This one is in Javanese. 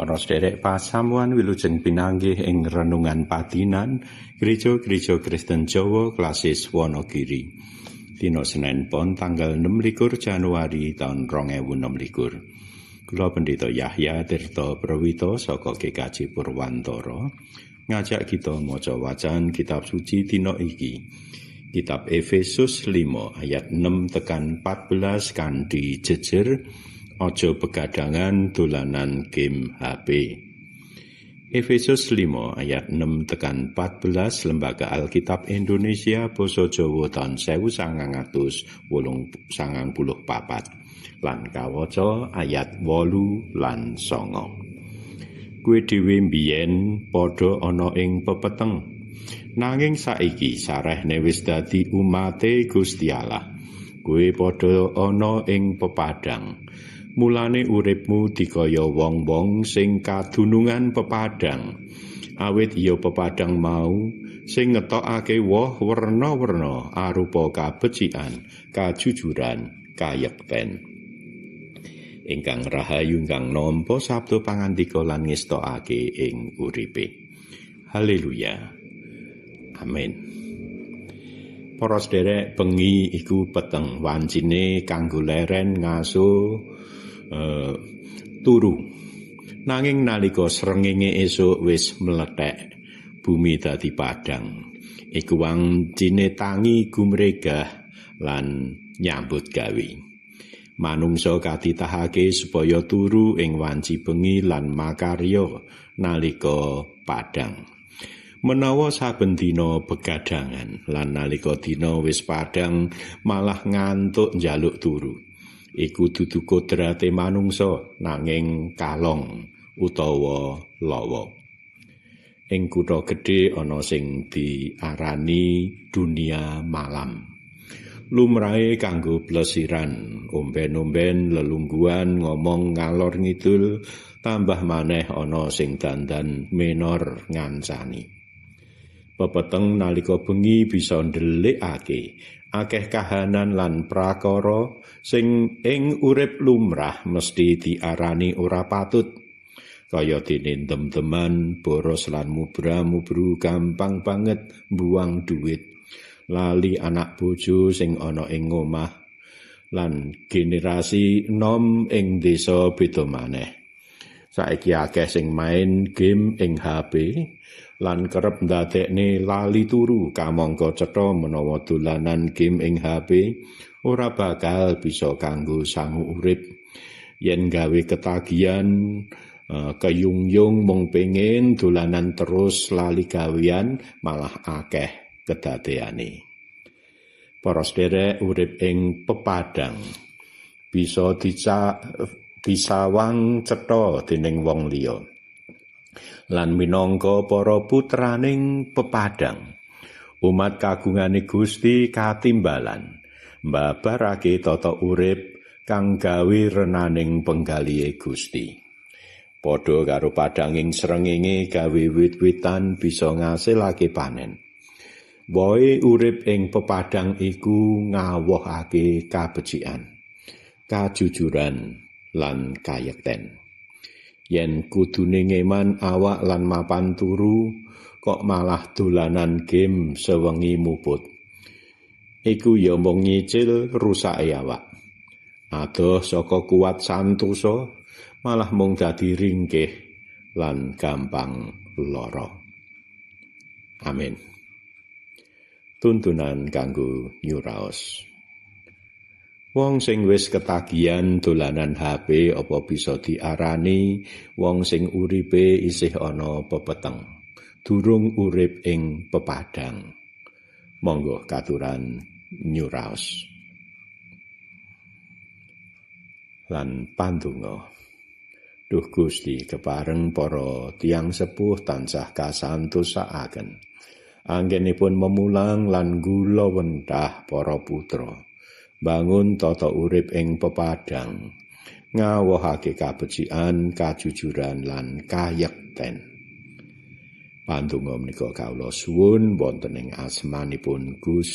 Para sederek pasamuan, wilujeng pinanggih ing renungan padinan Gereja-gereja Kristen Jawa Klasis Wonogiri. Dina Senen Pon tanggal 26 Januari taun 2026. Kula Pendeta Yahya Tirta Prawito saka GKJ Purwantara ngajak kita maca wacan kitab suci dina iki. Kitab Efesus 5 ayat 6 tekan 14 kanthi jejer "Aja begadangan dolanan game HP". Efesus 5 ayat 6 tekan 14, Lembaga Alkitab Indonesia Basa Jawa taun 1994, lan kawaca ayat 8 lan 9. Kowe dhewe mbiyen padha ana ing pepeteng, nanging saiki sarehne wis dadi umate Gusti Allah. Kowe padha ana ing pepadang. Mulane uripmu dikaya wong-wong sing kadunungan pepadang. Awit ya pepadang mau sing ngetokake woh werna-werna arupa kabecikan, kajujuran, kayekten. Ingkang rahayu ingkang nampa sabda pangandika lan ngestokake ing uripe. Haleluya. Amin. Para sederek, bengi iku peteng, wancine kanggo leren, ngaso, turu. Nanging nalika srengenge esuk wis mlethek, bumi dadi padang. Iku wancine tangi gumregah lan nyambut gawe. Manungsa katitahake supaya turu ing wanci bengi lan makarya nalika padang. Menawa saben dina begadangan lan nalika dina wis padang malah ngantuk njaluk turu, iku dudu kodrate manungsa, nanging kalong utawa lawa. Ing kutha gedhe ana sing diarani dunia malam. Lumrahe kanggo plesiran, omben-omben, lelungguan, ngomong ngalor ngidul, tambah maneh ana sing dandan menor ngancani. Pepeteng nalika bengi bisa ndelikake akeh kahanan lan prakara sing ing urip lumrah mesti diarani ora patut, kaya dene dem-deman, boros lan mubra-mubru, gampang banget buang duit, lali anak bojo sing ana ing omah. Lan generasi nom ing desa beda maneh. Saiki akeh sing main game ing HP lan kerep ndadekne lali turu, kamangka cetha menawa dolanan game ing HP ora bakal bisa kanggo sangu urip. Yen gawe ketagihan, keyung-yung mung pengen dolanan terus, lali gawean, malah akeh kedadeane. Para sederek, urip ing pepadang bisa disawang cetha dening wong liya lan minangka para putraning pepadang, umat kagungane Gusti katimbalan mbabarake tata urip kang gawe renaning penggalihe Gusti. Padha karo padanging srengenge gawe wit-witan bisa ngasilake panen, wohe urip ing pepadang iku ngawohake kabecikan, kajujuran lan kayekten. Yen kudune ngeman awak lan mapan turu, kok malah dolanan game sewengi muput, iku ya mung nyicil rusake awak. Adoh saka kuat santosa, malah mung dadi ringkih lan gampang lara. Amin. Tuntunan kanggo nyuraos. Wong sing wis ketagihan dolanan HP apa bisa diarani wong sing uripe isih ana pepeteng, durung urip ing pepadang? Monggo katuran nyuraos. Lan pandonga. Duh Gusti, kepareng para tiyang sepuh tansah kasantosakaken anggenipun memulang lan gula wentah para putra, bangun tata urip ing pepadang, ngawohake kabecikan, kajujuran lan kayekten. Pandonga menika kawula suwun wonten ing asmanipun Gusti.